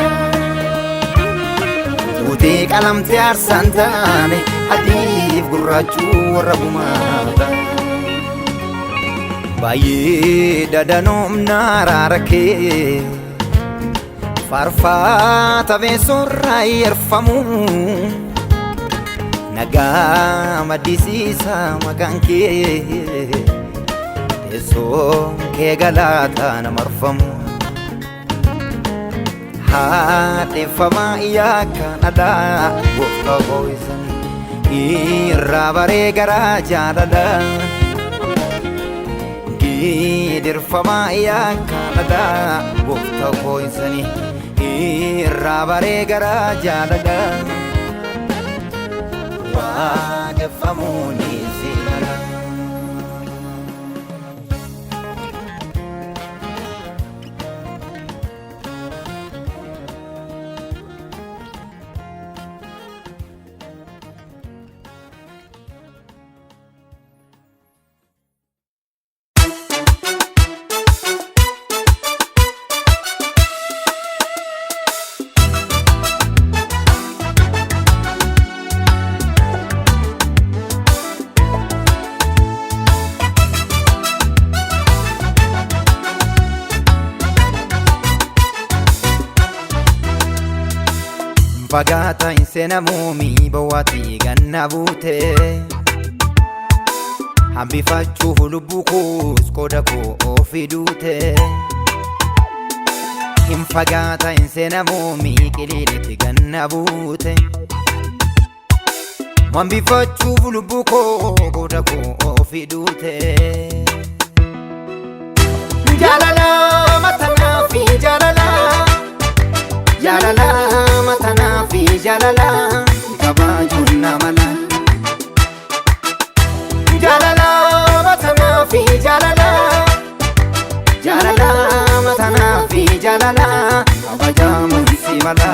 Tuutii qalamtee aarsaan taane adiif gurraachuu warra gumaadha. Baay'ee dadanoomna araara kee faarfatamee sorraa yerfamu nagaa maddisiisa maqaan kee teessoon kee galaataa namarfamu haadheeffamaa yakkaan alaa gooftaa koo isanii irraa baree garaa jaalalaa. Gidirfamaa yakkaan alaa gooftaa koo isanii irraa baree garaa jaalalaa. Waaqeffamuun si mala. Fagaata hin seenamuu bowwaati ganna buute. Hambifachuuf lubbuu koos qooda koo ofii duute. Hin fagaata hin seenamuu qiliilitti ganna buute. Hambifachuuf lubbuu koo qooda koo ofii duute. Jaalala matanaa fi jaalala. Jaalala matanaa fi jaalala kabajuun namala. Jaalala matanaa fi jaalala. Jaalala matanaa fi jaalala kabajamuun si mala.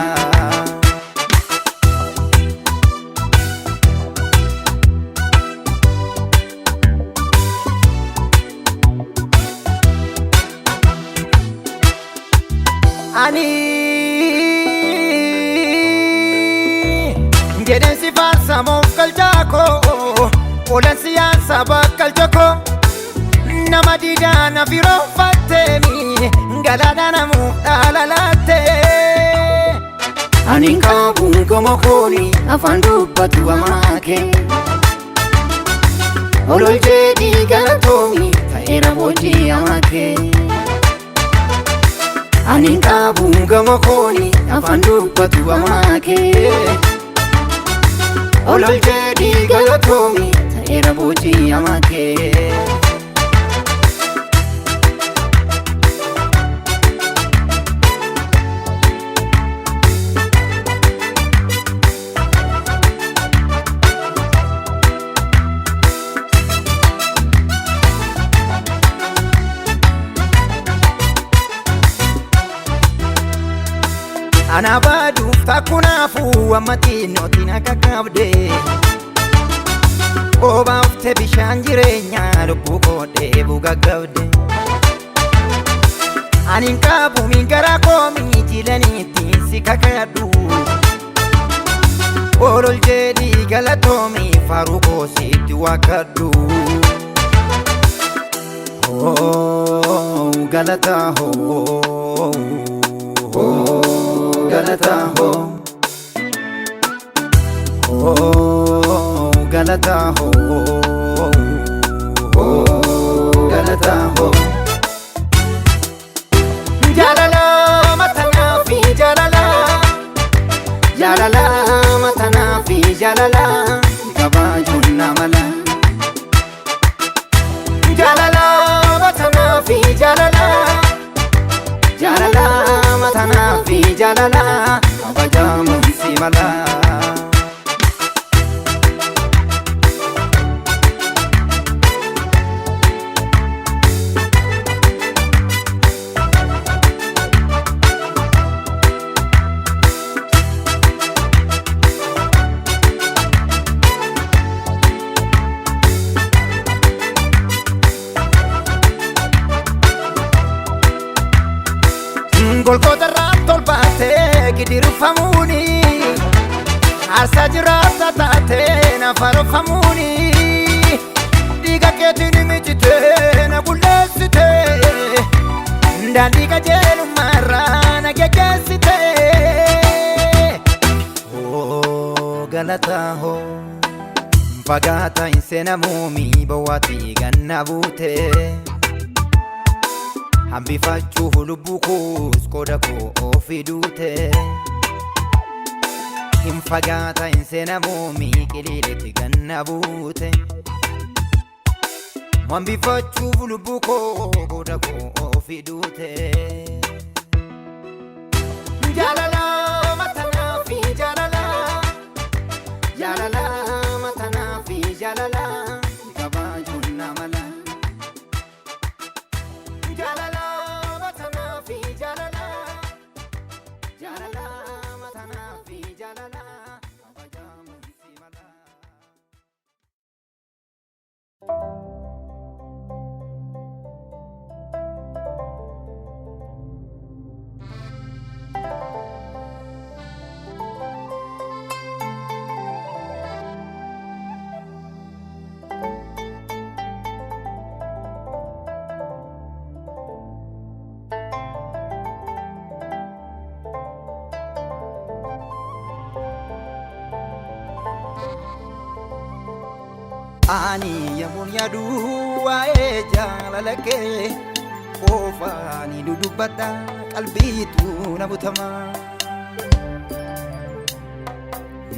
Ani jedheen si faarsamuuf galchaa koo oolan siyaasa bakkalcha koo nama diidaa na firoonfatteemi galaana namuuf dhaalalaatte. Ani qabu goma kooni afaan dubbatu amaake. Olol jedhii galatoomi ta'eera hojii amaake. Ani qabu gama kooni afaan dubbatu amaake. Olol jedhii galatoomi ta'eera hojii amaake. Ana baaduuf takkunaafuu amma xinnootiin akka qabde. Obaafte bishaan jireenyaa lubbuu koo dheebuu gaggabde. Ani hin qabu min gara koomii jilaniitti si kakadhu. Olol jedhii Galatoomi faaruu koo sitti waakadhu. Oh, galata hoo, oh, galata hoo, oh, galata hoo, oh, galata hoo. Jaalala matanaa fi jaalala, jaalala matanaa fi jaalala, kabajuun namala. Jaalala matanaa fi jaalala, jaalala matanaa fi jaalala, kabajamuun si mala. Golgoota irraa tolbaatee gidirfamuuni, aarsaa jiraata taatee na faarfamuuni, dhiiga keetiin miicitee na qulleessitee, daandii qajeelummaa irraa na geggeessitee. Oh, galata hoo, fagaata hin seenamuumi bowwaatti ganna buutee. Hambifachuuf lubbuu koos qooda koo ofii duute. Hin fagaata hin seenamuumi qiliiletti ganna buute. Hambifachuuf lubbuu koo qooda koo ofii duute. Jaalala matanaa fi jaalala, jaalala matanaa fi jaalala, kabajuun namala. Jaalala matanaa fi jaalala, jaalala matanaa fi jaalala, kabajamuun si mala. Ani yemmuun yaadu waa'ee jaalala kee qofaani dudubbadha, qalbiitu na butama.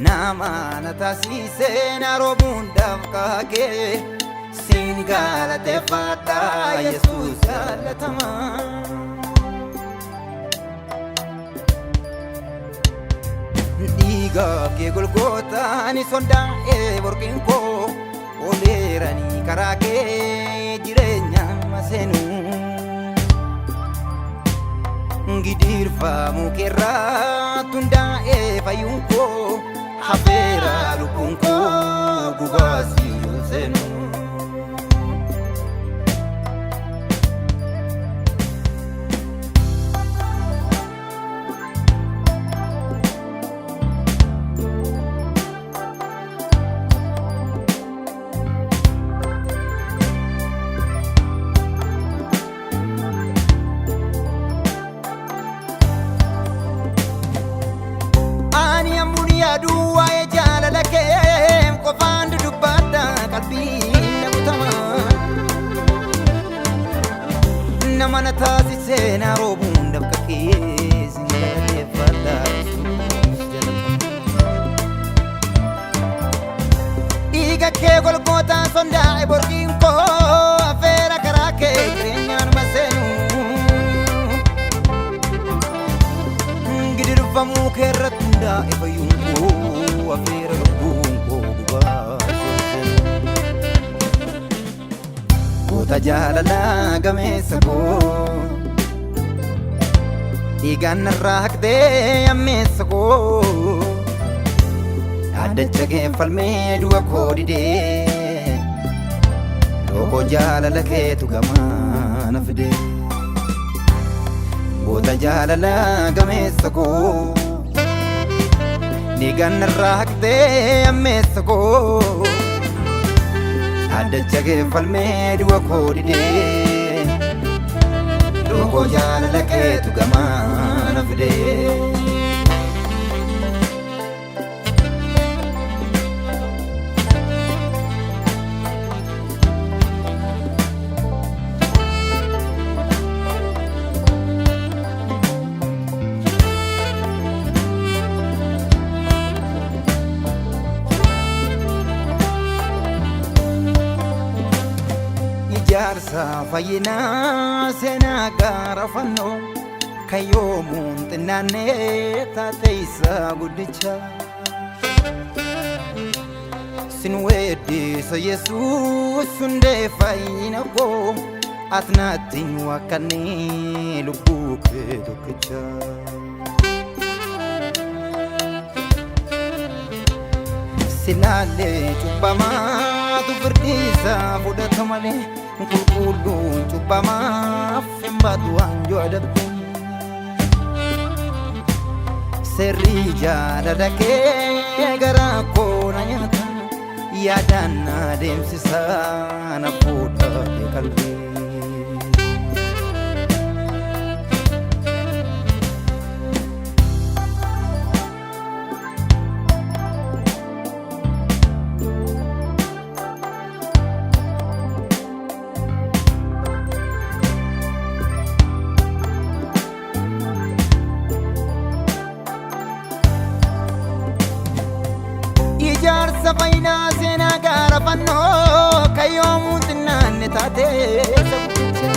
Nama na taasisee na roobuun dafqaa kee siin galateeffadha, Yesuus jaallatama. Dhiiga kee golgootaan sondaa'ee borqiin koo oleeranii karaa kee jireenya seenuu. Gidirfamuu keerraa tundaa'ee fayyuun koo hafeera lubbuun koo gubaasii ol seenuu. Ani ammuun yaadu waa'ee jaalala kee qofaan dudubbadha, qalbiin na butama. Nama na taasisee na roobuun dafqa kee sin galateeffadha, Yesuus jaallatama. Dhiiga kee golgootaan sondaa'e borqiin koo afeera karaa kee jireenyaan maseenu. Gidirfamuu kee irratti hundaa'e fayyuun koo afeera lubbuun koo gubaa Goota jaalalaa gameessa koo, dhiigaan narraa haqxee ammeessa koo, dhaaddacha kee falmee du'a koo didee, lookoo jaalala keetu gamaa na fidee. Goota jaalalaa gameessa koo, Dhiigaan narraa haqxee ammeessa koo addacha kee falmee du'a koo didee du'a koo jaalala keetu gamaa na fidee. Ijaarsa fayyinaa seenaa gaara fannoo kan yoomuun xinnaannee taate isa guddicha. Sin weeddisa Yesuus hundee fayyina koo ati naatti wakkannee lubbuu kee tokkicha. Silaalee cubbamaatu firdiisa fudhata malee qulqulluun cubbamaaf hin baatu waanjoo adabbii. Seerri jaalala kee garaa koo na nyaata yaadaan na deemsisa na fuudhate qalbii. Ijaarsa fayyinaa seenaa gaara fannoo kan yoomuun xinnaanne taate isa guddicha.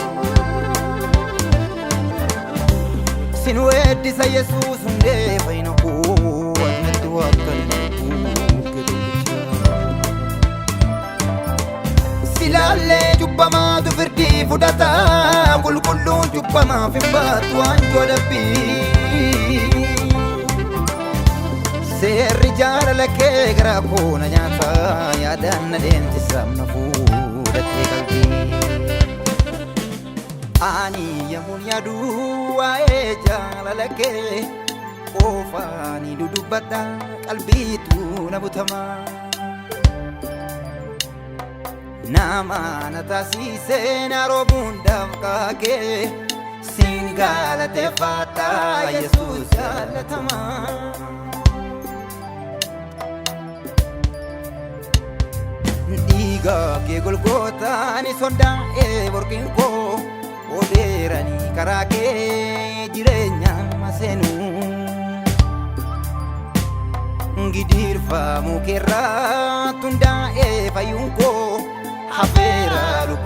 Sin weeddisa Yesuus hundee fayyina koo annatti waaqanne kee tokkicha. Silaallee cubbamaatu firdii fudhata qulqulluun cubbamaaf hin baatu waanjoo adabbii. Seerri jaalala kee garaa koo na nyaata yaadaan na deemsisa na fuudhatee qalbii. Ani yemmuun yaadu waa'ee jaalala kee qofaani dudubbadha qalbiitu na butama. Nama na taasisee na roobuun dafqaa kee siin galateeffadha Yesuus jaalatamaa. Dhiiga kee golgootaan sondaa'ee borkiin koo odeeranii karaa kee jireenya seenuu. Gidirfamuu keerraa tundaa'ee fayyuun koo hafeera lubbuu.